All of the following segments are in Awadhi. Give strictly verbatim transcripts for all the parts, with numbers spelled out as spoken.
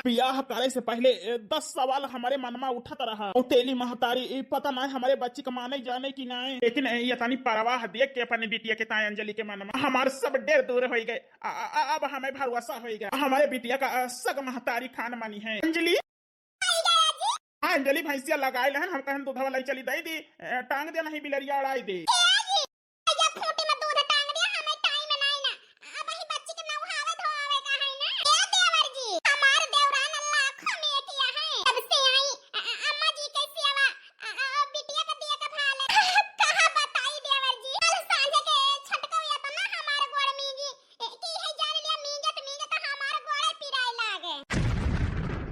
बियाह करे से पहले, ए, दस सवाल हमरे मन मा उठत रहा। ओ तेली महतारी, ए, पता नाहीं हमरे बच्ची क माने जाने कि नाहीं, लेकिन, ए, ये तनी परवाह देख के अपने बिटिया के ताई अंजलि के मन मा हमार सब डर दूर होइ गए। आ, आ, आ, अब हमें भरोसा होइ गया, हमरे बिटिया क, आ, सग महतारी खान मनी है। अंजलि, हाँ, अंजलि भैंसिया लगाए लहन, हम कहन दूधवा लाई चली दई दी, ए, टांग दे नहीं बिलरिया अड़ाई दे। ए जी, या खूंटी में दूध टांग दिया, हमें टाइम नहीं ना। अब ही बच्ची के नहावे धोआवे का है ना। ए देवर जी, हमार देवरान लाखों में एक किया है। जब से आई, अ, अ, अम्मा जी के सेवा, अ, अ, अ, बिटिया के दिया के भाले। कहाँ बताई देवर जी, कल सांझे के छटकौ इतना हमार गोड़ मींजी, ए, कि है जान लिया, मींजत, मींजत हमार गोड़े पिराए लागे।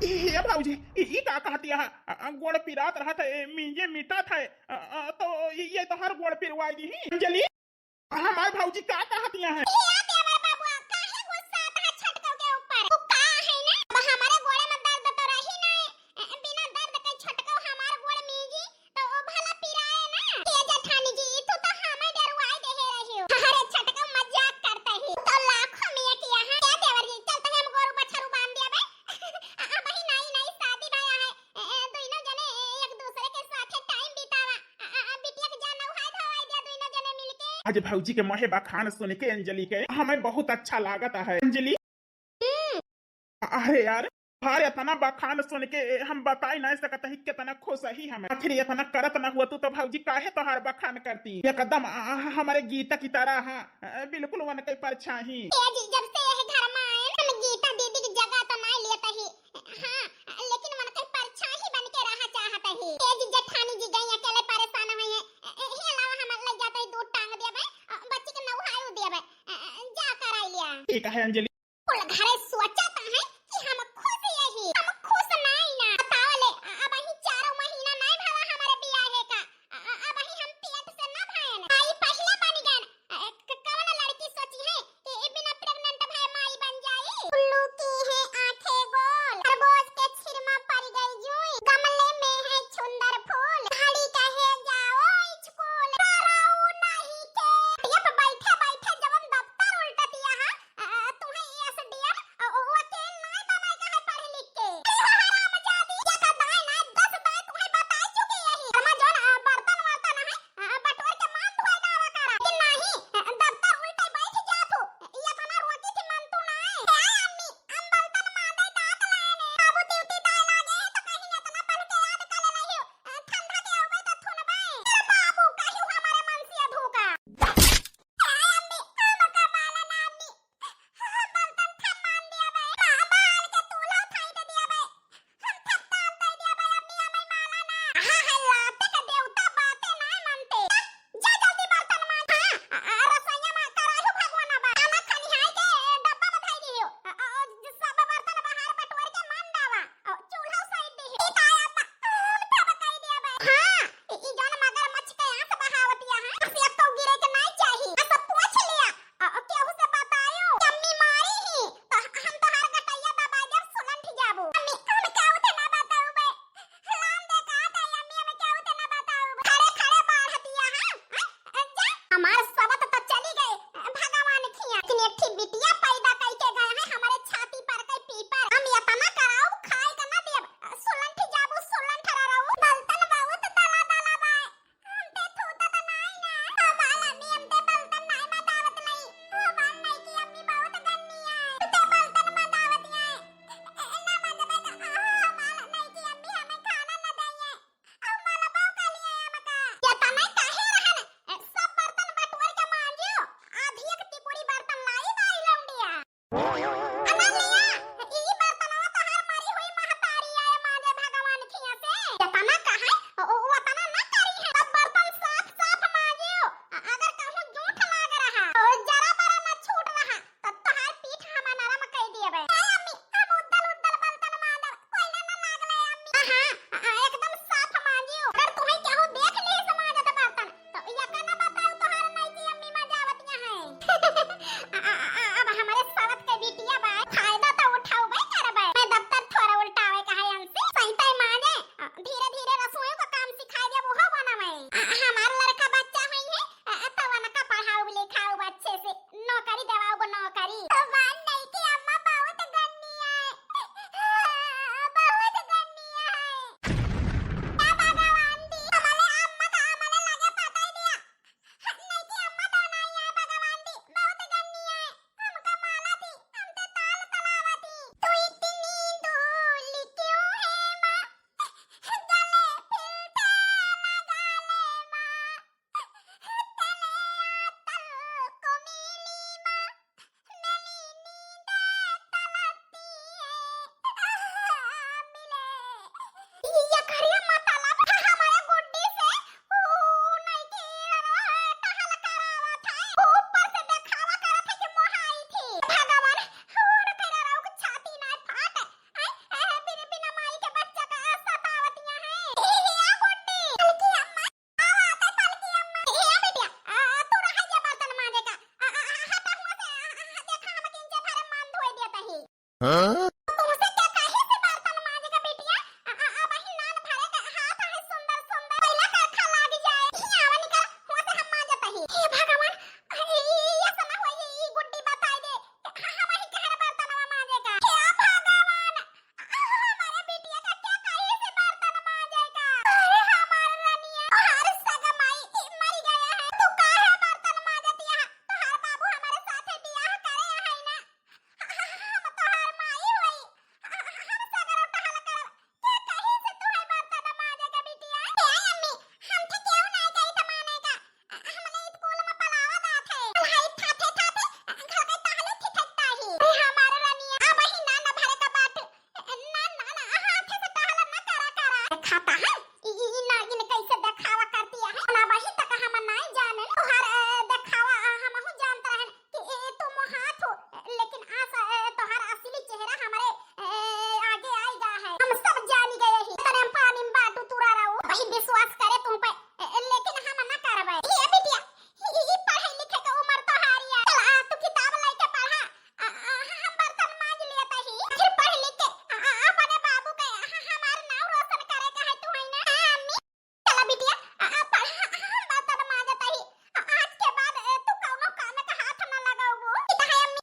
ए, ए, भौजी, ई, ई का कहत है? अ, अ, गोड़ पिरात रहत है, ए, मींजे मिटत है, अ, अ, तो ई, ये तोहर गोड़ पिरवाई दी। अंजलि, हमार भौजी का कहत है? ए, देवर बाबुआ, काहे गुस्सात है छटकौ के ऊपर? तू का है ना, अब हमारे गोड़े में दर्द तो रही ना, ए, बिना दर्द के छटकौ हमार गोड़ मींजी, तो ओ भला पिराए ना। ए जेठानी जी, तू तो हमें डरवाई देहे रही हो। अरे छटकौ मजाक करत ही। तो लाखों में एक किया है। ए देवर जी, चल तनी हम गोरू बछरू बांध दिया बे। आ, आ, वही नई नई शादी भया है। ए, ए, दोनों जने एक दूसरे के साथे टाइम बितावा। आ, आ, आ, बिटिया के जा नहाए धोआए दिया दोनों जने मिलके। आज भौजी के मोहे बखान सुन के अंजलि के हमें बहुत अच्छा लागत है। अंजलि, हम्म। अरे यार, तोहार इतना बखान सुन के हम बताई नहीं सकत ही कितना खुश ही हम। आखिर इतना करत ना हुआ तू तो भौजी काहे तोहार बखान करती? एकदम, आ, आ, हमारे गीता की तरह, हाँ, आ, बिल्कुल उनके परछाही। ए जी, जब से यह घर में आए ना, हम गीता दीदी की जगह तो नहीं लेत ही, हाँ, लेकिन उनके परछाही बन के रहा चाहत ही। ए जी, जेठानी जी गई अकेले परेशान हुई है, ए, ए, ही अलावा हम ले जाते ही दूध टांग दिया बे, अ, बच्ची के नहाए दिया बे, अ, अ, जा कराई लिया। ठीक है अंजलि, कुल घरे सोचत है कि हम खुश यही, हम खुश नाई ना। बताओ ले, अ-, अब ही चारों महीना नाई भवा हमारे बियाहे का। अ-, अ-, अब ही हम पेट से ना भयन। आई पहले बन गए। अ, क-, कौन लड़की सोची है कि ए बिना pregnant भय माई बन जाई? उल्लू की है आंखें गोल, तरबूज के छिरमा पड़ गई जूई, गमले में है छुंदर फूल, घड़ी कहे जाओ स्कूल। कराऊ नहीं के। ये पे बैठे बैठे जवन दफ्तर उल्टतिया है, आ, तुम्हें एसडीएम, आ, वकील नाय बने के है पढ़ लिख के। अरे हरामजादी, एक दाई नाय, दस दाई तुम्हें बताई चुकी यही। हमा जौन, आ, बर्तन वर्तन है, आ, बटोर के मान धोए डाला करा। कि नहीं, आ, दफ्तर उल्टे बैठ जा तू। ये तना रोटी थी मन तू नाय। ए अम्मी, हम बर्तन मांजे जात लाने। बाबू ड्यूटी दाय लागे है तो कहीं इतना पढ़ के याद कर ले रही हो। आ, ठंडा के होबे तो थुनबे। ए बाबू, कहीं हमारे मन से धोखा। ए अम्मी, हमका माला ना अम्मी। बर्तन थमान दिया बे, बा-, बाल के तूल्हा उठाई दे दिया बे। हम थपथान दे दिया बे, अम्मी, हमें माला ना। हाँ, हाँ, लाते के देवता बातें ना मानते। जा जल्दी बर्तन मांज। हाँ, आ, आ, रसोईया में कराही भगवाना बा। खाना खनिहाई के डब्बा में धई दियो। आ, आ, आ, सब बर्तन बाहर बटोर के मान डावा। आ, चूल्हा साइड दी। ई का अम्मा, हम थपथाई दिया बे। हाँ, ई, ई जौन मगरमच्छ के आंख बहावतिया है, असे अब तो गिरे के नाई चाही। आ, सब पूछ लिया। अ, अ, केहू से बतायो कि अम्मी मारी ही, त हम तोहार गटैया दबाई देब, सुलंठ जाबू। अम्मी, हम केहू से ना बताऊ बे। लान दे का दे, अम्मी, हम केहू से ना बताऊ बे। खड़े खड़े बाढ़ दिया, हाँ? हैं? जा, हमार सवत त चली गए, भगवान खिया। लेकिन एक ठी बिटिया पैदा कई के गए हैं, हमारे छाती पर के पीपर। हम इतना कराऊ, खाए के ना देब। सुलंठ जाबू, सुलंठ ररऊ। बर्तन बहुत दला दला बा। हमते थूतत नाई ना। हमार अम्मी हमते बर्तन नाई मजावत नाई। हमार नईकी अम्मी बहुत गन्नी आए। हमते बर्तन मजावत आए। ए, ना मजबे का, आ, हमार नईकी अम्मी हमें खाना न दइए। अब मलबो का लिए हमका। ये तने काहे रहन? ए, सब बर्तन बटोर हाँ? तुमसे क्या कही से बर्तन मांजे का बिटिया? अ, अ, अबही नान भरे का हाथ है सुंदर सुंदर, पहिला करखा लाग जाए। ही आवा निकल, हुआ से हम मांजत ही। हे भगवान, अ, ई, ई, ई ऐसा ना होई, ई गुड्डी बताई दे। ह-, हम ही कहे बर्तनवा मांजे का। हे भगवान, अ, हमारे बिटिया का क्या कही से बर्तन मांजे का? अरे हमार रनिया, हमार सगा माई, ई मर गया है। तू काहे बर्तन मांजत यहाँ? तोहार बाबू हमारे साथे बियाह करे है ना। हम तोहार माई होई, हम सगरो टहल करब। के कही से तू है बर्तन मांजे का बिटिया? ए अम्मी, हम थे केहू नहीं कही त माने का। हमने स्कूल में पलावा दात है। पढ़ाई ठाठे ठाठे, घर के टहले ठिठकता ही। ए हमार रनिया, अब ही ना न भरे का बाट। ना, ना, ना, हाथे से टहल ना करा, करा। खाता है? ई, ई, ई नागिन कैसे देखावा करती है? ना वही तक हम नहीं जाने। तोहार, अ, देखावा, अ, हमहू जानत रहन कि ए, ए, तुम हाथ हो, लेकिन आस, अ, तोहार असली चेहरा हमारे, अ, आगे आएगा है। हम सब जान गए ही। तने हम पानी में बाटू तुरा रहो। वही विश्वास करे तुम पे, अ, लेकिन हम ना करबे। ये बिटिया, ई, ई पढ़े लिखे के उम्र तोहारी है। चल, आ, तू किताब लेके पढ़ा। आ, आ, हम बर्तन मांज लेत ही। फिर पढ़ लिख के, आ, आ, अपने बाबू के, आ, हमार नाव रोशन करे का है तू है ना? हाँ, अम्मी। चला बिटिया, आ, आ, पढ़ा, आ, हम बर्तन मांजत ही। आ, आज के बाद, ए, तू कौनो काम का हाथ न लगाबू। ई त है अम्मी।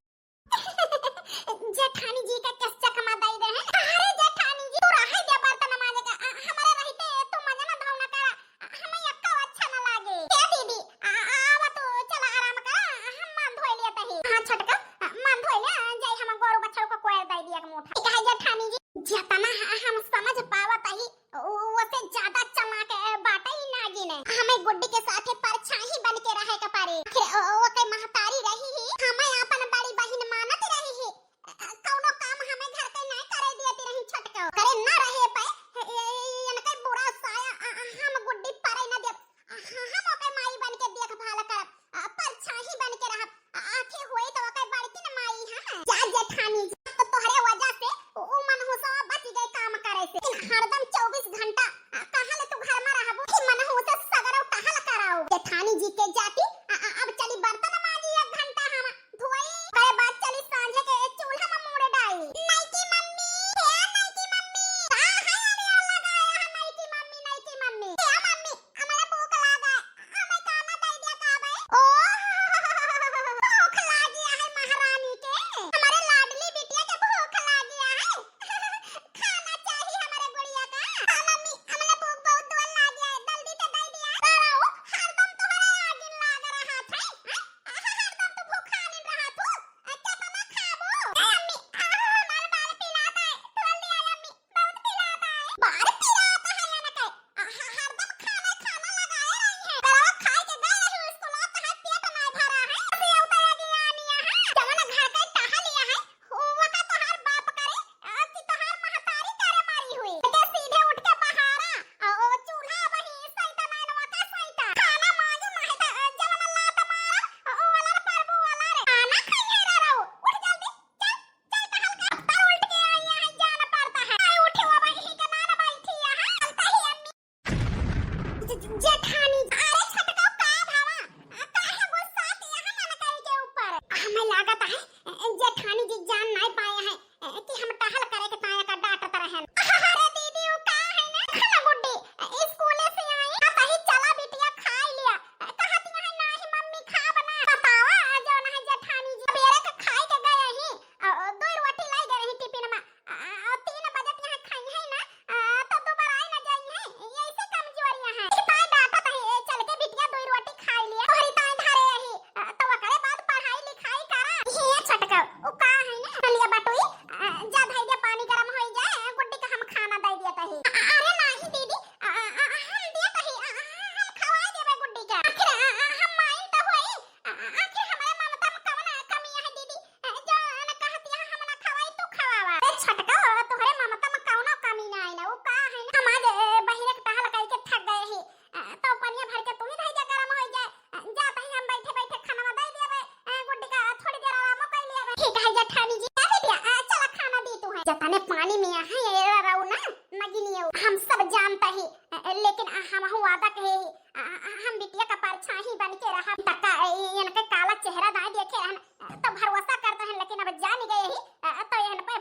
जेठानी जी का केस चकमा दई दे हैं। अरे जेठानी जी, तू रहे दे बर्तन मांजे का, आ, हमारे रहते तू मजे न धौना करा। हमें यक्का अच्छा न लागे। ए दीदी, आ, आ, आवा तू, चला आराम करा, हम मान धोए लिया तही। हाँ छोटका, आ, मान धोए लिया, जाई हम गोरू बछरू को कोयर दे दिया एक मुठा। ठीक है जेठानी जी, जितना ह-, हम समझ पावत ही, उ-, उसे ज्यादा चलाक, अ, बाटे ही नागिन है। हमें गुड्डी के साथे परछाई बन के रहे के पड़े। आखिर ओ, ओके महतारी रही ही, हमें अपन बड़ी बहिन मानत रही ही। कौनो काम हमें घर के नाय करे दियत रही छोटको। करे ना रहे पे, ए, ए, इनके बुरा साया, अ, अ, हम गुड्डी परे न देब। अ, ह-, हम ओके माई बन के देखभाल करब। अ, परछाई बन के रहब। अ, आखे होई तो ओके बड़की न माई, हाँ। जा जेठानी, जा तो तोहरे वजह से उ, उ मनहूसवा बच गए काम करे से। लेकिन हरदम चउबीस घंटा, अ, कहाँ ले तू घर में रहबो? कि मनहूसे सगरो टहल कराओ। जेठानी जी के जाती, अ, अ, अब चली बर्तन मांजी एक घंटा हम। धोई, ओकरे बाद चली सांझे के चूल्हा में मूड़ डाई। नईकी मम्मी, ए नईकी मम्मी, का है अनिया लगाया है नईकी मम्मी, नईकी मम्मी? ए मम्मी, हमरे भूख लागा, हमें खाना दे दिया का बे? ओ, भूख लागी है महारानी के, हमारे लाडली बिटिया के भूख लागी है। खाना चाहिए हमारे गुड़िया का। हाँ मम्मी, हमने भूख बहुत जोर लागी है, जल्दी से दे दिया। बाबू, हरदम तोहरे आगिन लाग रहा था, हैं? हरदम तू भूखा नहीं रहा तू। आ, केतना खाबो? ए अम्मी, आ, हमार बार पिरात है, तोड़ लिया अम्मी, बहुत पिरात है। बार पिरात है या ना के? आ, ह-, हरदम खाना, खाना लगाए रही है। घरवा खाए के गए रही स्कूल, तो है पेट नहीं भरा है। से उतर गया नहीं है। जवन घर के टहल लिया है, ओका तोहार बाप करे, आ, कि तोहार महतारी करे मारी हुई। के सीधे उठ के बहारा, आ, ओ चूल्हा वही सैता नैनवा का सैता। खाना मांगे माहे त, आ, जवन लात मारा, आ, ओ वाला रे परबू वाला रे। खाना खाइए रे रहो। उठ जल्दी, चल, चल टहल के। अब तो उठ के आई है, जाना पड़ता है। आई उठी वो वही के नाना बैठी है, चलता ही अम्मी। ज-, ज-, जेठानी, अरे छोटका का भावा, आ, काहे गुस्सात यहाँ ननकरी के ऊपर? हमें लागत है, जेठानी जी जान नहीं पाए हैं कि हम टहल करे के ताया का डांटत रहन। अरे दीदी, वो का है ना, खा गुड्डी, स्कूले से आई, आ, सही चला बिटिया खाई लिया। कहती है, "नहीं मम्मी, खाब ना।" बतावा, जौन है जेठानी जी, बेरे के खाई के गए ही, आ, दो रोटी लाई गए रही टिफिन में। आ, आ, तीन बजे के यहाँ खाई है ना, आ, तो दोबारा आई ना जाई है, ये ऐसे कमजोरियां हैं। ई ताई डांटत है, ए, चल के बिटिया दो रोटी खाई लिया, तोहरी ताई धरे रही, आ, तो ओकरे बाद पढ़ाई लिखाई करा। ये छोटका, उ का है ना, लिया बटुई, आ, जा धई दे पानी गरम होई जाए, गुड्डी का हम खाना दे दिया तही। आ, अरे नहीं दीदी, आ, आ, आ, हम दिया तही, आ, आ, हम खवाई देबे गुड्डी का। आखिर, आ, आ, हम माई तो होई, आ, आ, आखिर हमारे ममता में कवन कमी है दीदी? ए, जौन कहतिया हम ना खवाई, तू खवावा। ए, छोटका, तोहरे ममता में कौनो कमी ना आई ना। वो का है ना, हम आज, ए, बहिरे के टहल करके थक गए ही। ए, तो पनिया भर के तू ही धई जा, गरम हो जाए। ए, जा तही हम बैठे बैठे खाना दे दिया बे। ए, गुड्डी का थोड़ी देर आराम कर लिया बे। ठीक है जेठानी जी। ए, बिटिया, ए, चला खाना दी तू है। जतने पानी में है, ये रहू ना, नगिनियो। हम सब जानता ही, ए, लेकिन, आ, हम वादा कहे ही, आ, आ, हम बिटिया का परछाई बन के रहा। तका, ए, इनके काला चेहरा ना देखे रहन। तो भरोसा करत हन, लेकिन अब जान गए ही, अ, तो एहन पे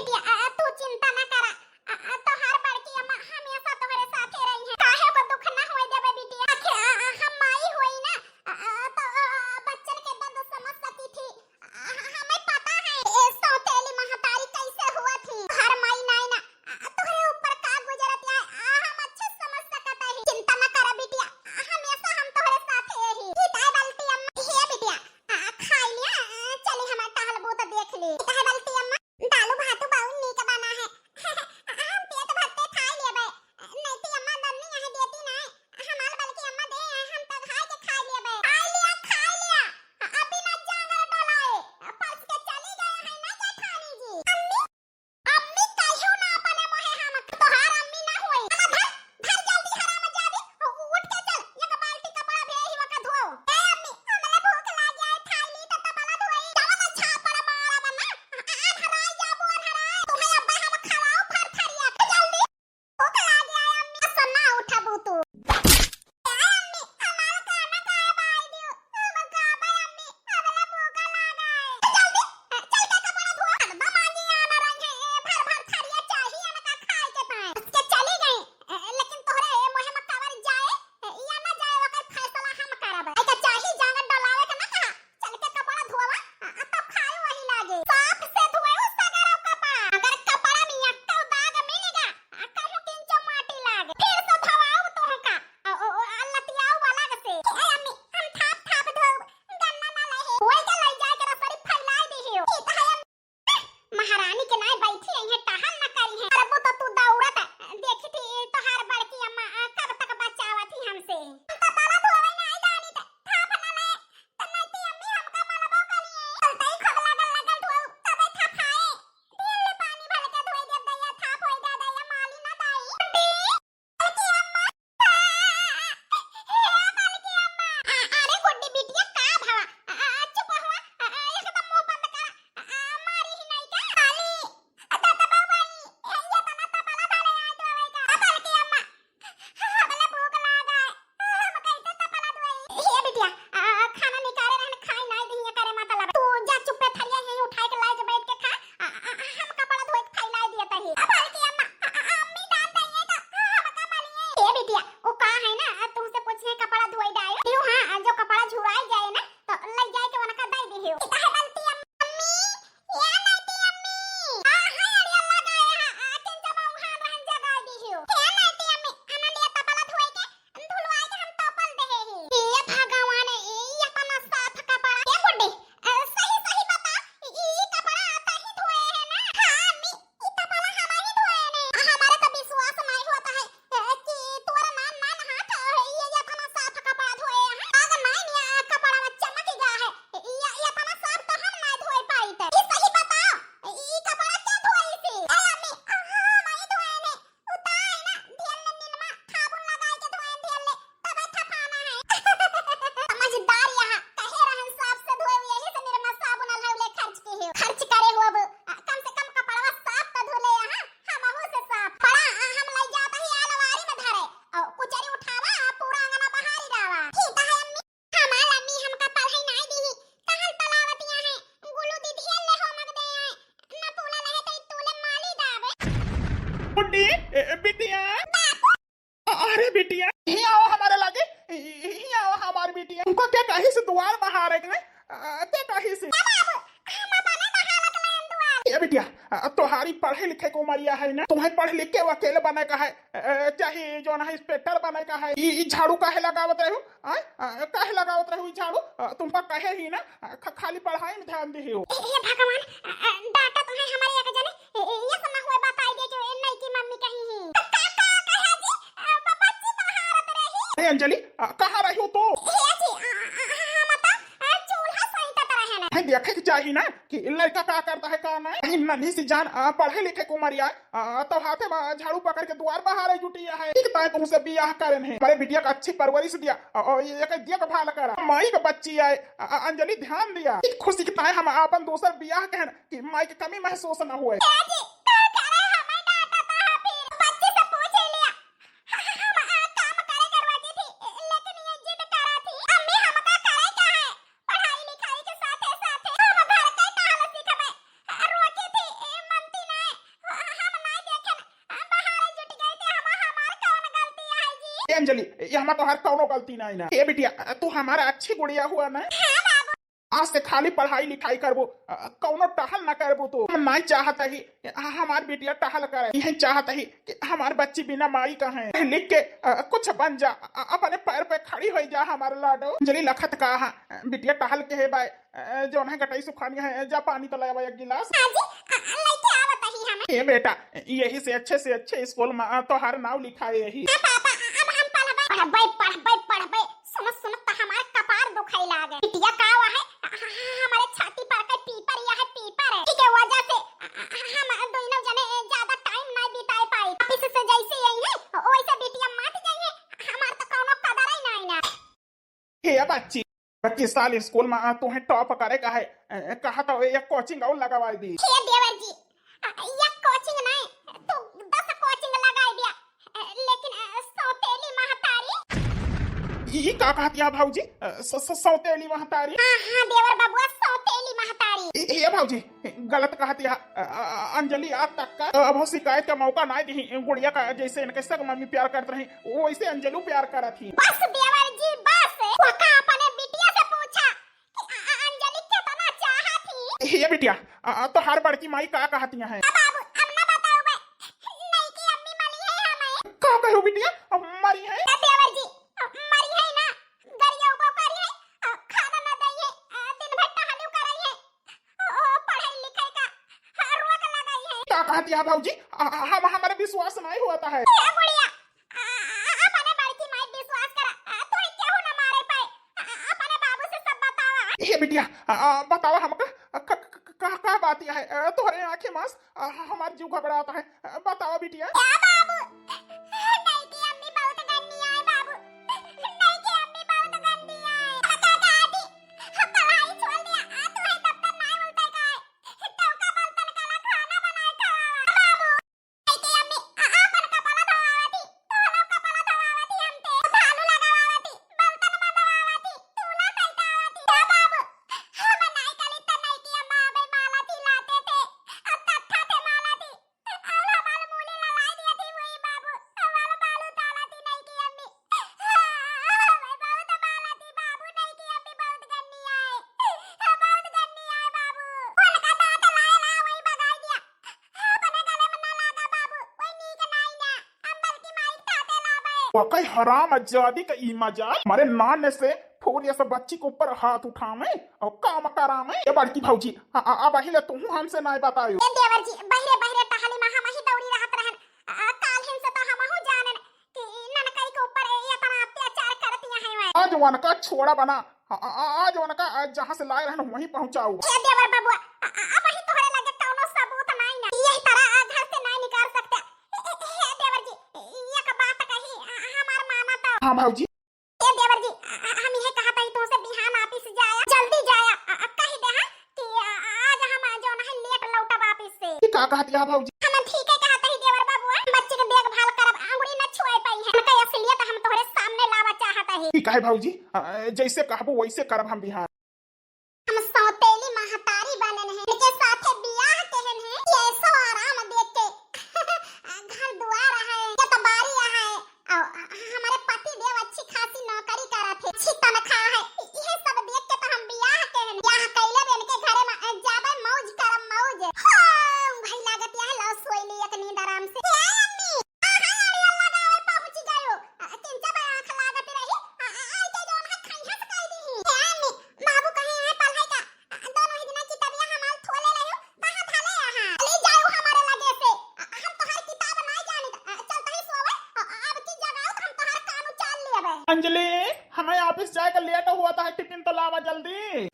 बिटिया, आ, आ, तू चिंता ना करा। आ, आ, तोहार बड़की अम्मा हमेशा तोहरे साथे रही है। काहे को दुख ना होए देबे बिटिया। आखिर, आ, आ, हम माई होई ना, आ, आ, तो, आ, आ, बच्चन के दर्द समझ सकी थी। आ, हमें पता है, ए सौतेली महतारी कैसे हुआ थी। हर माई नाई ना, आ, तोहरे ऊपर का गुजरत है, आ, हम अच्छे समझ सकत है। चिंता न कर बिटिया, आ, हमेशा हम तोहरे साथे ही। ई ताई बलती अम्मा, हे बिटिया, आ, खाई लिया, आ, चली हम टहलबू तो देख ली। ई ताई बलती अम्मा, दालू भातू बहुत नीक बना है। हम पेट भरते खाई लेबे। नहीं तो अम्मा दन्नी यहाँ देती ना। हमार बलकी अम्मा दे, हम तो खाए के खाई लेबे। खाई लिया, खाई लिया। अभी ना जांगर डोलाए। परस के चली गए हैं ना जेठानी जी। अम्मी, अम्मी कहियो ना अपने मोहे हम। तोहार अम्मी ना होई। अब धर, धर जल्दी हराम जादी। उठ के चल, एक बाल्टी कपड़ा भेही वका धोओ। ए अम्मी, हमले भूख लाग गया है, थाई ली तो तपला धोई। जवन झापड़ मारा बना। अधराई जाबू, अधराई। तुम्हें अब्बा हम खवाओ फरफरिया। जल्दी। भूख लाग गया है अम्मी, असो ना उठबू तू। ए अम्मी, हमार खाना काहे बाई दियो? हम खाबे अम्मी, हमला भूख लागा है। जल्दी, चल के कपड़ा धोआ। अब्बा मांगी आना रंग है, ए भर भर थरिया चाहिए ना का खाए के पाए। उसके चली गई, ए, लेकिन तोहरे ए मोहे में कवर जाए, ए, या ना जाए, ओकर फैसला हम करब। ए, का चाही जांगर डोलावे के ना कहा। चल के कपड़ा धोवा, आ, आ, तब खाए वही लागे। साफ से धोए उ सगरो कपड़ा। अगर कपड़ा में एक्को दाग मिलेगा, आ, कहूँ किंचो माटी लागे। फिर से धोवाऊ तोहका, आ, ओ, ओ, आ, लतियाऊ अलग से। ए अम्मी, हम थाप थाप धोऊ, गन्ना ना लहे। वही के लई जाए के रसरी फैलाए दिहियो। ई त है महारानी के नाय बैठी रही है, टहल न करी है। अरे वो तो तू दौड़त देखी थी, तोहार बड़की अम्मा, आ, कब तक बचावत ही हमसे। हम तो तला धोवे नाय जानी थे, थाप न ले, त नहीं ती अम्मी हमका मलबो करी है। चलते ही खूब लगल लगल धोऊ, तबे थफाए। ढेर ले पानी भर के धोई दे दैया, थाप होई गा दैया, माली ना दाई। बलकी अम्मा, हे बलकी अम्मा। आ, अरे गुड्डी बिटिया का भवा? आ, आ, चुप हुआ। आ, आ, एकदम मुंह बंद कर। आ, आ, मारी ही नहीं का? खाली दतबा बाई, ये तना तपला धरे आए तो आवे का? आ, बलकी अम्मा, हमला भूख लागा है। हम कैसे तपला धोई? हे बिटिया, आ, आ, खाना निकाले रहन, खाई नाई दिहिया करे मतलब। तू जा चुप्पे थरिया यहीं उठाए के लाए के बैठ के खा। आ, आ, आ, हम कपड़ा धोए के फैलाए दिया तही। अब बलकी अम्मा, आ, आ, अम्मी डाल दइए तो, आ, हम का मलिए। ए बिटिया, वो का है ना, आ, तुमसे पूछे कपड़ा धोए डायो। दियो हाँ, आ, जो कपड़ा झुराए जाए ना, तो ले जाए के उनका दे दियो। ई काहे बलती अम्मी? ए नैती अम्मी। आ, हाय अड़िया लगाए हा, आ, किन जब उहान रहन जगाए दियो। ए नैती अम्मी, अनलिया तपला धोए के, धुलवाए के हम तपल देहे ही। ए भगवान, ए, ई अपना साफ कपड़ा। ए गुड्डी, अ, सही, सही बता, ई, ई कपड़ा तही धोए है ना? हाँ, अम्मी, ई कपड़ा हमही धोए ने। आ, हमारे तो विश्वास नहीं होता है, अ, कि तोर नान, नान हाथ, अ, ये, ये अपना साफ कपड़ा धोए है। आज नाइन ये कपड़ा में चमक गया है। ये, ये अपना साफ तो हम नहीं धोए पाई थे। ई सही बताओ, ई कपड़ा के धोई थी? ए अम्मी, अ, हमही धोए ने। उताई ना, ढेर ले निरमा साबुन लगाए के धोए, ढेर ले, तबे थफाना है। समझदार यहाँ, कहे रहन साफ से धोए, यही से निरमा साबुन अलहौले खर्च के हो, खर्च करे हो अब। आ, कम से कम कपड़वा साफ तो धो ले यहाँ, हमहू से साफ। पड़ा, आ, हम लई जात ही अलमारी में धरे, और कुचरी उठावा, आ, पूरा अंगना बहारी डावा। ठीक है अम्मी। हमार अम्मी हमका पढ़ाई नाई दीही, कहल तलावतिया है, गुलू दीदी ले होमक दे आए, न पूरा लहे तो तूले माली दाबे। गुड्डी, ए, ए, बिटिया। बापू। अरे बिटिया, ही आओ हमारे लागे, ही आओ हमार बिटिया। तुमको क्या कही से दुआर बहारे के, आ, क्या कही से? ए बाबू, हम अपने बहारत लायन दुआर। ए बिटिया, आ, तोहारी पढ़े लिखे के उमरिया है ना, तुम्हें पढ़ लिख के वकील बने का है, ए, चाहे जो ना इंस्पेक्टर बने का है। ई, ई झाड़ू काहे लगावत रहे हो? आय? आ, काहे लगावत रहे हो ई झाड़ू? आ, तुमका कहे ही ना, आ, ख-, खाली पढ़ाई में ध्यान दे हो। ए, ए भगवान, आ, आ, डांटा तुम्हें हमारे एक जने, ए, ए, ये सब ना हुए बताई दे जो ए नई की मम्मी कही ही। का, का, का कहे जी? आ, ब-, बच्ची बहारत रही। ए अंजलि, आ, कहाँ रही हो तू? ए जी, आ, आ, आ, हम तो, आ, चूल्हा सैंतत रहे ना। है देखे के चाही ना। कि लड़का का करता है, का नहीं। ई नन्ही सी जान, आ, पढ़े लिखे के उमरिया, आ, तो हाथे में झाड़ू पकड़ के दुआर बहारे जुटी है। एक ताए तुमसे बियाह करेन है, हमारे बिटिया का अच्छी परवरिश दिया, आ, आ, ये एक देखभाल करा। माई का बच्ची आए, आ, आ, अंजलि ध्यान दिया। एक खुशी के ताए हम आपन दूसर बियाह कहन कि माई के कमी महसूस न हुए। ए जी, का करे हमें डांटता है फिर? बच्ची से पूछ लिया। हम, आ, काम करे के रोकी थी, लेकिन ये जिद करा थी। अम्मी, हमका करे का है? पढ़ाई लिखाई के साथे साथे हम घर के टहल सीखबे। रोकी थी, ए, मनती नाय। ए अंजलि, ये हमार तोहार कौनो गलती नाहीं ना। ए बिटिया, तू हमार अच्छी गुड़िया हुआ ना। हाँ बाबू। आज से खाली पढ़ाई लिखाई करबू, अ, कौनो टहल ना करबू तू। हम नाहीं चाहत ही, अ, हमार बिटिया टहल करे। यही चाहत ही कि हमार बच्ची बिना माई का है, पढ़ लिख के, अ, कुछ बन जा, अ, अपने पैर पे खड़ी होइ जा हमार लाडो। अंजलि लखत का, हाँ, बिटिया टहल के है बाय, अ, जौन है गटई सुखानी है, जा पानी तो ले आवा एक गिलास। हाँ जी, अ, लेके आवत ही हम। ए बेटा, यही से अच्छे से अच्छे स्कूल में, अ, तोहार नाव लिखाए यही। हाँ पापा, अब हम पढ़बै। पढ़बै, पढ़बै, पढ़बै। सुनत सुनत त हमार कपार दुखाई लागे। बिटिया का हुआ है? ह-, ह-, हमारे छाती पर के पीपर या है पीपर है। इके वजह से, अ, अ, हम दोनों जने ज्यादा टाइम नहीं बिताए पाई। ऑफिस से जैसे यही है, वैसे बिटिया मत जाइए। हमार तो कौनो कदर ही नहीं ना। हे बच्ची, इस साल स्कूल में, अ, तुहें टॉप करे का है, अ, कहा तो एक कोचिंग और लगवाई दी। हे देवर जी, अ, एक कोचिंग नहीं, तू दस कोचिंग लगाई दिया, अ, लेकिन, अ, सौतेली महतारी। ई का कहत या भौजी? अ, स-, स-, सौतेली महतारी? हाँ, हाँ, देवर बबुआ, सौतेली महतारी। ए, ए भौजी, गलत कहत या। अ, अ, अंजलि आज तक का, अ, अब शिकायत का मौका नाहीं दिही गुड़िया का, जैसे इनके सब मम्मी प्यार करत रही, वैसे अंजलि प्यार करत ही। बस देवर जी, बस। ओका अपने बिटिया से पूछा कि अ-, अ-, अंजलि केतना चाहत ही। हे बिटिया, अ, अ, तोहार बड़की माई का कहतिया हैं? अब बाबू, अब ना बताओ बे। नहीं कि अम्मी मरी है हमें। का कहो बिटिया, अब मरी है? ए देवर जी, अ, मरी है ना, गरिया उबो करी है, अ, खाना ना दई है, अ, दिन भर टहलू करई है, अ, अ, पढ़ाई लिखाई का, अ, रोक लगाई है। का कहतिया भौजी? अ, अ, हम, हमारे विश्वास नहीं होता है। ए गुड़िया, आ, आ, अपने बड़की माई विश्वास करा, आ, तोहे केहू न मारे पाए। आ, आ, अपने बाबू से सब बतावा। ए बिटिया, आ, आ, बतावा हमका, आ, क-, क-, क-, का, का बात है? आ, तोहरे आँखें मास, आ, हमार जीव घबरात है। आ, बतावा बिटिया। क्या बाबू? नहीं कि अम्मी बहुत गंदी आए बाबू। नहीं कि अम्मी बहुत गंदी आए। काका दादी, हम पढ़ाई छोड़ दिया। आ, तोहे दफ्तर नहीं उल्टे का है। टोका बर्तन कला खाना बनाए खावा। बाबू। कइके अम्मी, आ, आपन कपड़ा धोआवती, तोहरो कपड़ा धोआवती, हम ते झाड़ू लगावती, बर्तन मंजवावती, चूल्हा सैतावती। ए बाबू, हम नाई करी त नहीं कि अम्मा अबे माला थी लाते थे, अब तत्था थे माला थी, और हमार मूली ललाई दिया थी वही बाबू, हमार बालू ताला थी नहीं कि अम्मी। हाँ, हमें बहुत माला थी बाबू, नहीं कि अम्मी बहुत गन्नी आए, बहुत गन्नी आए बाबू। उनका दांत लाए ला वही बगाई दिया। अपने गले में ना लागा बाबू, कोई नीक नाई ना, हम बल्कि माई ताते लाबे। वाकई हराम आजादी का ई मजाल, हमारे नाने से फूल ये सब बच्ची के ऊपर हाथ उठावे और काम करावे। ए बड़की भौजी, आ, आ, आ, बहिले तुहू हमसे नाई बतायो। ए देवर जी, बहिरे बहिरे टहली में हम ही दौड़ी रहत रहन। आ, काल हिन से तो हमहू जानन कि ननकई के ऊपर ये इतना अत्याचार करतिया हैं वै। आज वनका छोड़ा बना, आ, आ, आ, आज वनका, आ, जहाँ से लाए रहन वहीं पहुँचाऊ। ए देवर बबुआ, आ, आ, अब ही तोहरे लगे कौनो सबूत नाई ना। यही तरह, आ, घर से नाई निकाल सकते। ए, ए, ए, देवर जी, एक बात कही, आ, हमार माना तो। हाँ भौजी। ए देवर जी, आ, आ, हम ये कहत हई तुमसे बिहान ऑफिस जाया, जल्दी जाया, आ, आ, कही दे हाँ कि, आ, आ, आज हम, आ, जौन है लेट लौटब ऑफिस से। ये का कहत या भौजी? हम ठीक है कहत हई देवर बाबू, बच्ची के देखभाल करब, आंगुरी न छुआए पाई है। उनका असलियत हम तोहरे सामने लावा चाहत हई। ठीक है भौजी, आ, जैसे कहबू वैसे करब हम बिहान। हम सौतेली महतारी बनन है, इनके साथे बियाह केहन है, ये ऐसो आराम देख के घर दुआर है, ये तो बारी है, और हमारे पति देव अच्छी खासी नौकरी करत है, अच्छी तनख्वाह है, ये सब देख के तो हम बियाह केहन, बियाह कैले बे इनके घरे में जाबे मौज करब मौज। हाँ, भाई लागत यह लव सोई ली एक नींद आराम से। हे अम्मी, आ, हाँ, अरे अल्लाह ना, पहुँच गयो। आ, चिंचा बा आँख लागत रही, आ, आ, आई के जौन है खैहस कई दी। हे अम्मी, बाबू कहे हैं पढ़ाई का, आ, दोनों ही दिना किताबिया हमार थोले रहो, कहाँ थाले यहाँ? ले जाओ हमारे लगे से, आ, हम तोहार किताब नहीं जानित, आ, चलता ही सोवे, आ, आ, अब की जगाओ तो हम तोहार कान उचाल लेबे। अंजलि, हमें ऑफिस जाए का लेट हुआ था, टिफिन तो लावा जल्दी। ए, ए,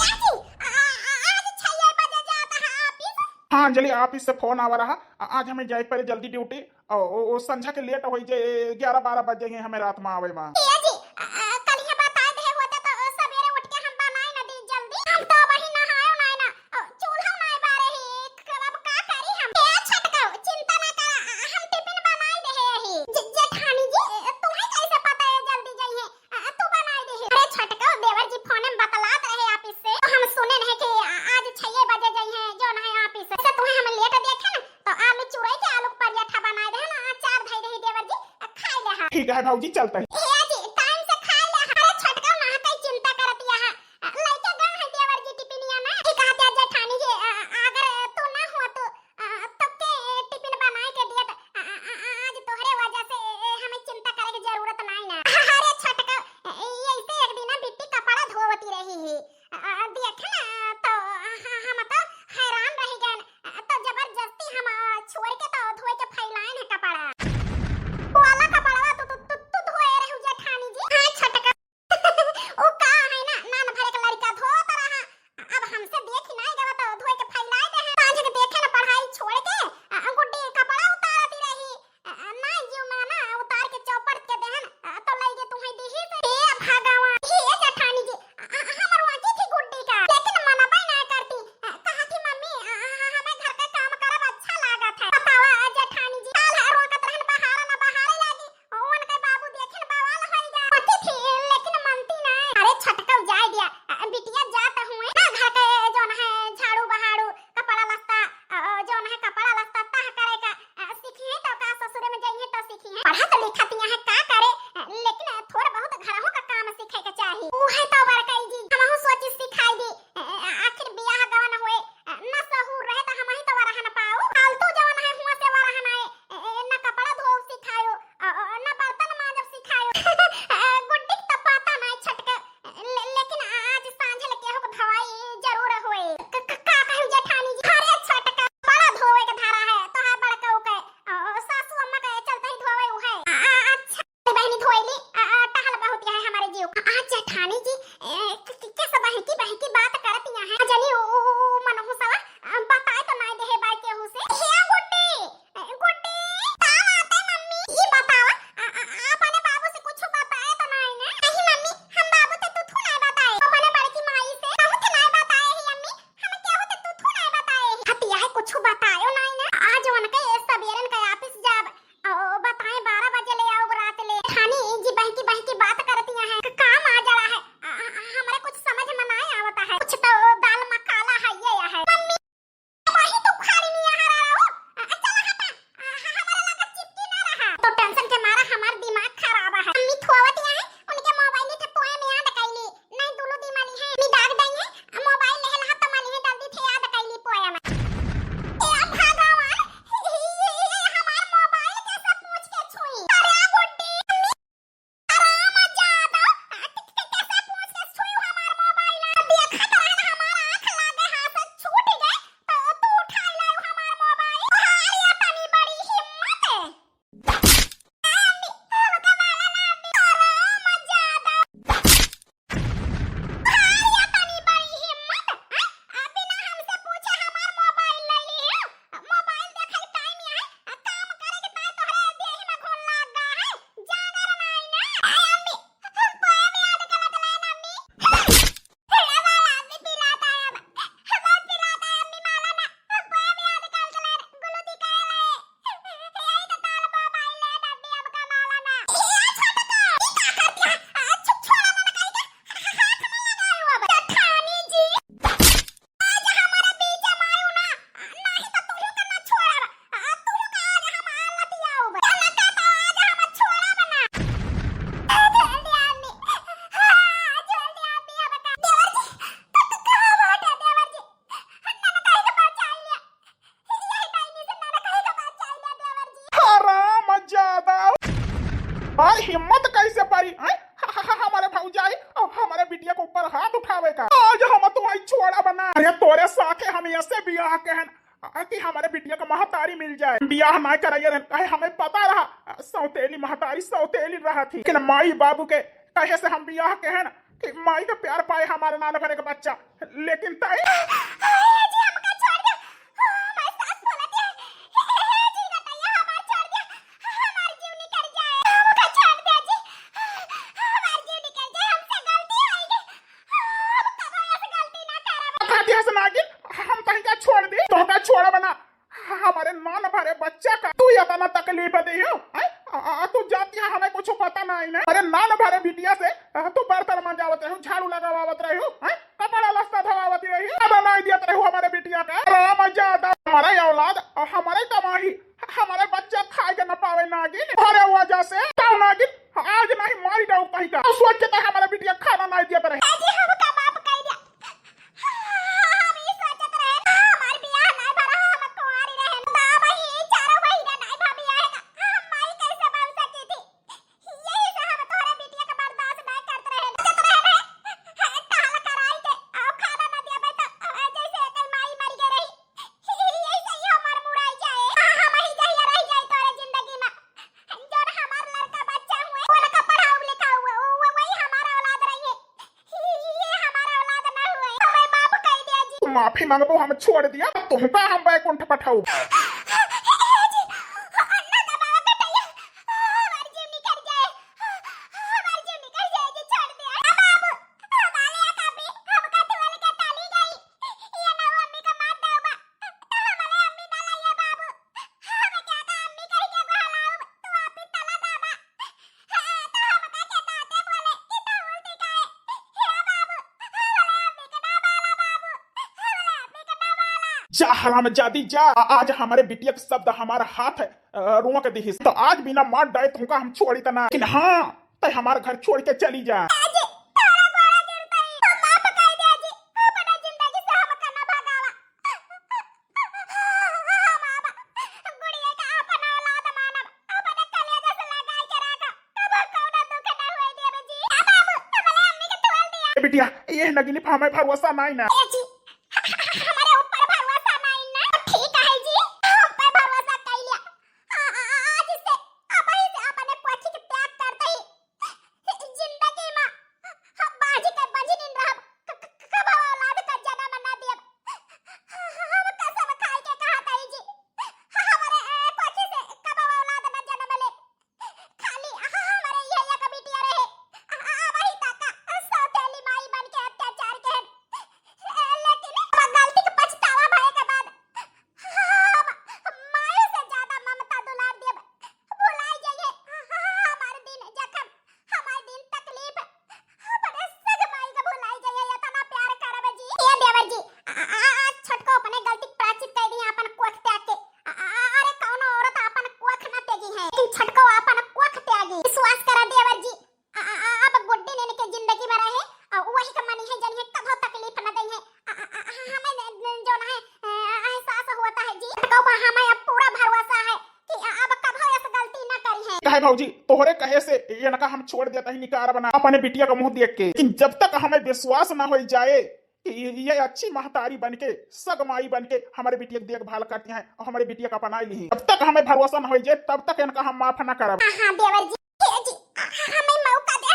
आजी, आ, आ, आज छह बजे जाता है ऑफिस। हाँ अंजलि, ऑफिस से फोन आवा रहा, आ, आज हमें जाए पड़े जल्दी ड्यूटी। ओ, ओ, ओ, संझा के लेट होई जे, ग्यारह बारह बजे ही हमें रात में आवे में। ए जी, अ, अ, कल ये बताए दे होते तो सवेरे उठ के हम बनाए ना दी जल्दी। हम तो वही नहायो नाय ना, अ, चूल्हा नाय बारे ही, क-, अब का करी हम? ए छटका, चिंता ना करा, अ, हम टिफिन बनाए दे ही। ज-, जेठानी जी, अ, तुम्हें कैसे पता है जल्दी जाइए? आ, तू बनाई दे। अरे छोटका देवर जी फोन में बतलात रहे ऑफिस से, तो हम सुने रहे कि आ, आज छह बजे जाई है जौन है ऑफिस से। तुम्हें हम लेट देखे ना, तो आलू चुराई के आलू के पराठा बनाई दे ना, अचार धई दे देवर जी, आ, खाई ले। ठीक है भौजी, चलते हैं। ए जी, टाइम से खा ले। अरे छोटका, ना कई चिंता करत यहाँ। लइके गए हैं देवर जी टिफिनिया में। ई कहत है जेठानी जी, अ, अगर तू ना हो तो, अ, तो के टिफिन बनाए के दियत, अ, अ, अ, आज तोहरे वजह से, ए, हमें चिंता करे के जरूरत नहीं ना। अरे छोटका, ए, ऐसे एक दिन ना बिट्टी कपड़ा धोवती रही है। अ, देखे ना, तो ह-, हम तो हैरान रह गए। अ, तो जबरदस्ती हम, अ, छोड़ के तो धोए के फैलाए न कपड़ा। वाला कपड़वा तू, तू, तू, तू धोए रहू जेठानी जी। हाँ, छोटका। ओ का है ना, नान भरे के लड़का धोत रहा। अब हमसे देख ही नहीं गवा तो धोए के फैलाए दे हैं। सांझ के देखे ना पढ़ाई छोड़ के, अ, गुड्डी कपड़ा उतारती रही। अ, अ, ना जीव माना, उतार के चौपट के देहन, अ, तो लइगे तुम्हें दीही से। हे भगवान, हे जेठानी जी, अ, अ, हमर वांकी थी गुड्डी का, लेकिन मनबे ना करती। अ, कहा थी, "मम्मी, अ, अ, अ, हमें घर का काम करब अच्छा लागत है।" बतावा, अ, जेठानी जी, काल रोकत रहन, "बहारा ना बहारे लागी।" उनके बाबू देखे न बवाल होई गा। वांकी थी, लेकिन मनती ना। अरे छटकल जाए दिया, अ, बिटिया जात हुए ना घर के जौन है झाड़ू बहाड़ू, कपड़ा लत्ता, अ, जौन है कपड़ा लत्ता तह करे का, अ, सीखी है तो का ससुरे में जाइए तो सीखी है। पढ़त लिखत यहाँ का करे, अ, लेकिन थोड़ा बहुत घरहू का काम सीखे के चाही। ऊ है तो बड़कई जी, हमहू सोची सिखाई दी। अ, अ, आखिर बियाह गवन हुए, अ, न सहूर रहे तो हम ही तो वरहन पाऊ। फालतू जवन है हुआ से वरहन आए, अ, अ, न कपड़ा धोव सिखायो, अ, अ, न बर्तन मांजब सिखायो। अ, गुड्डी के तो पता नहीं छटके, ले-, लेकिन आज सांझ ले केहू के धवाई जरूर होए। क-, क-, का कहू जेठानी जी? अरे छोटका, बड़ा धोवे के धरा है, तोहार बड़कऊ के, अ, सासू अम्मा के चलते ही धोवे उ है। अ, अ, अच्छा, बहिनी धोइली, अ, अ, टहल बहुत है हमारे जीव। अ, अ, जेठानी जी, ए, क-, क-, कैसे बहकी बहकी बात करत यहाँ है? जनी उ, उ, उ, मनहू सवा, अ, बताए तो नाय देहे बाई केहू से। हे गुड्डी, गुड्डी, का बात है मम्मी? ई बतावा, आ, आ, आ, अपने बाबू से कुछ बताए तो नहीं ना? नहीं मम्मी, हम बाबू से तू थू नहीं बताए। अपने बड़की माई से कहू के नहीं बताए ही अम्मी, हम केहू से तू थू नहीं बताए ही। हतिया है कुछ बतायो नहीं ना? आज उनके ये सबेरन के ऑफिस जाब, ओ, बताए बारह बजे ले आओ रात ले। ठानी जी बहकी बहकी बात करती हैं, क-, काम आ जड़ा है। आ, आ, आ, हमरे कुछ समझ में नहीं आवता है, कुछ तो दाल मकाला है ये है। मम्मी, वही तू खाली नहीं आ रहा हो। अ, चला हटा। अ, ह-, हमारे लगे चिपकी ना रहा। तो टेंशन के मारा हमार दिमाग खराब है। अम्मी थोवत यहाँ है, उनके मोबाइल थे पोए में याद कैली। नहीं दुलु दी मानी है, अम्मी दाग दई है, मोबाइल ले लहा तो मानी है जल्दी थे याद कैली पोए में। ए भगवान, हमार मोबाइल कैसे पूछ के छुई? अरे गुड्डी, अम्मी राम जादव, आ, क-, क-, कैसे पूछ के छुई हमार मोबाइल? आ, देखत रहन हमार आँख लागे, हाथ से छूट गए, तो तू उठा ले हमार मोबाइल। तोहार इतनी बड़ी हिम्मत है। अम्मी, हमका मारा ना अम्मी। राम जादव। तोहार इतनी बड़ी हिम्मत, हैं? आ, बिना हमसे पूछे हमार मोबाइल ले ली है? मोबाइल देखे टाइम है, आ काम करे के ताई तोहरे देह में घुन लाग गा है, जागर नाई ना। आय अम्मी, हम पोएम याद करत रहे ना अम्मी। हे वाला अम्मी पिलाता है अब, हमार पिलाता है अम्मी माला ना, हम पोएम याद करत रहे, गुलू दी कहे रहे। यही तो ताल मोबाइल ले ना अम्मी, अब का माला ना। ए छोटका, ई का कर दिया? आ, छु-, छोड़ा ना, ना कहीं के। हाथ में लगाओ अब। जेठानी जी। आज हमारे बीच में आयो ना, नहीं तो तुहू के ना छोड़ब। आ, तुहू के आज हम आलत आउब। ना तो आज हम छोड़ब ना। जल्दी आदमी। हाँ, जल्दी आदमी, हम का देवर जी, तो, तो कहाँ बाटे देवर जी? ना, ना, कहीं के बचाई लिया। यही टाइम से ना, ना, कहीं के बचाई लिया देवर जी। हराम जादा। भाई हिम्मत कैसे परी, हैं? ह-, ह-, ह-, हमारे भौजाई और हमारे बिटिया के ऊपर हाथ उठावे का। आज हम तुम्हारी छोड़ा बना। अरे तोरे साथे हम ऐसे बियाह के हैं, आ, कि हमारे बिटिया का महतारी मिल जाए। बियाह ना कराइए रहन, काहे हमें पता रहा, आ, सौतेली महतारी सौतेली रहा थी। लेकिन माई बाबू के कहे से हम बियाह के हैं ना, कि माई का प्यार पाए हमारे नान भरे का बच्चा। लेकिन ताई जी, हमका छोड़ दे। ओ, हमार सास बोलत है। हे, हे, हे, जी, रतैया, हमार छोड़ दे। हमार जीव निकल जाए। हमका छोड़ दे जी। हमार जीव निकल जाए, हमसे गलती हो गई। हम कबो ऐसे गलती ना करब। कहती हस नागिन, हम तोहका छोड़ दी, तोहका छोड़ब ना। हमारे नान भरे बच्चा का तू इतना तकलीफ दे हो, हैं? आ, आ, तू जाती है, हमें कुछ पता नहीं ना। अरे नान भरे बिटिया से, आ, तू बर्तन मंजावत रहे हो, झाड़ू लगावत रहे हो, हैं? कपड़ा लत्ता धोवावत रही, अब नहीं दियत रहे हो हमारे बिटिया का। राम जादा, हमारे औलाद और हमारे कमाई, हमारे बच्चा खाए के न पावे नागिन। हमारे वजह से तो नागिन माफी मांगबो, हम छोड़ दिया, तुमका हम बैकुंठ पठाऊ। जा हरामजादी जा, आ-, आज हमरे बिटिया के शब्द हमार हाथ, अ, रोक दिहिस। तो आज बिना मार डाए तुमका हम छोड़ी त ना। लेकिन हाँ, तै हमार घर छोड़ के चली जा। ए बिटिया, ये नगिनी पे हमें भरोसा नाई ना। ए जी, हमरे ऊपर भरोसा नाई ना। ठीक है जी, हम पे भरोसा कइल्या। आ, आ, आ, आज से, अबही से अपने कोखी के त्याग करते ही जिंदगी में हम बाझी के बझिनिन रहब, क-, क-, कबो औलाद का जन्म ना देब। हम कसम खाई के कहत हई जी, हमरे, ए, कोखी से कबो औलाद ना जन्म ले। खाली हमरे ये एक बिटिया रहे, अबही तक सौतेली माई बन के अत्याचार के, लेकिन गलती के पछतावा भए के बाद हम माई से ज्यादा ममता दुलार देब। भुलाई जाइए हमार दिन जखम, हमार दिन तकलीफ, अपने सग माई के भुलाई जाइए, इतना प्यार करब जी। ए देवर जी, आ, आ, आ, छोटको अपने गलती के प्रायश्चित कर दिए अपन कोख त्याग के। आ, आ, अरे कौनो औरत अपन कोख ना त्यागी है, लेकिन छोटको अपन कोख त्यागी। विश्वास करा देवर जी, आ, आ, आ, अब गुड्डी ने इनके जिंदगी में रहे, आ, वही के मनी है, जनी है, कभो तकलीफ न दई है। आ, आ, आ, हमें न-, न-, जो ना है, आ, एहसास होता है जी। छोटको पर हमें अब पूरा भरोसा है कि आ, अब कभो ऐस गलती न करी है। काहे भौजी, तोहरे कहे से इनका हम छोड़ देता ही निकार बना अपने बिटिया का मुंह देख के। लेकिन जब तक हमें विश्वास ना हो जाए कि ये, ये अच्छी महतारी बन के, सग माई बन के हमारे बिटिया की देखभाल करती हैं और हमारे बिटिया का अपना ली, जब तक हमें भरोसा ना हो जाए, तब तक इनका हम माफ ना करब। हाँ, हाँ, देवर जी, ए जी, हमें मौका दे।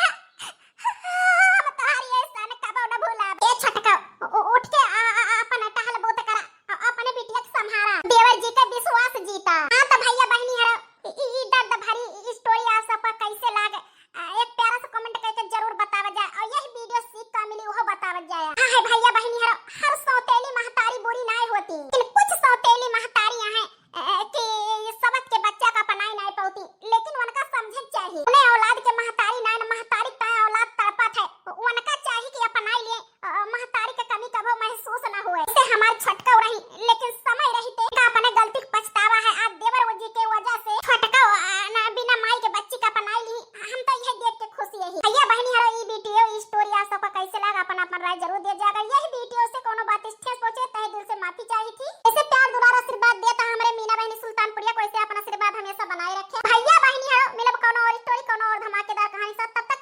हम तोहारी एहसान कबो न भुलाब। ए छोटका, उ-, उठ के आ, आ, आ, अपन टहल बूत करा, आ, अपने बिटिया के संभारा। देवर जी के विश्वास जीता। हाँ तो भैया बहनी हरो, ई, ई, ई दर्द भरी ई story आप सबका कैसे लागे? आ, एक प्यारा सा comment करके जरूर बतावा जाए और यही video सीख का मिली वो बतावा जाए। हाँ है भैया बहनी हरो, हर सौतेली महतारी बुरी नाय होती, लेकिन कुछ सौतेली महतारी हैं, ए, कि ये सबत के बच्चा का अपनाई नाय पावती, लेकिन उनका समझे चाहिए। उन्हें औलाद के महतारी नाय न, महतारी का औलाद तड़पत है, उनका चाहिए कि अपनाई लिए, अ, महतारी के कमी कभो महसूस न होए। इसे हमार छोटका रही, लेकिन समय रहते का अपने गलती के पछतावा है। आज देवर जी के वजह से छोटका, अ, न, बिना माई के बच्ची का अपनाई ली। हम तो यह देख के खुश यही। भैया बहनी हरो, ई video, ई story आप सबका कैसे लगा, अपन अपन राय जरूर दे जाएगा। यही video से कोनो बात ठेस पहुंचे, तहे दिल से माफी चाही थी। ऐसे प्यार दुलार आशीर्वाद देता हमरे मीना बहनी सुल्तानपुरिया को, ऐसे अपन आशीर्वाद हमेशा बनाए रखे। भैया बहनी हरो, मिलब कोनो और story, कोनो और धमाकेदार कहानी साथ। तब तक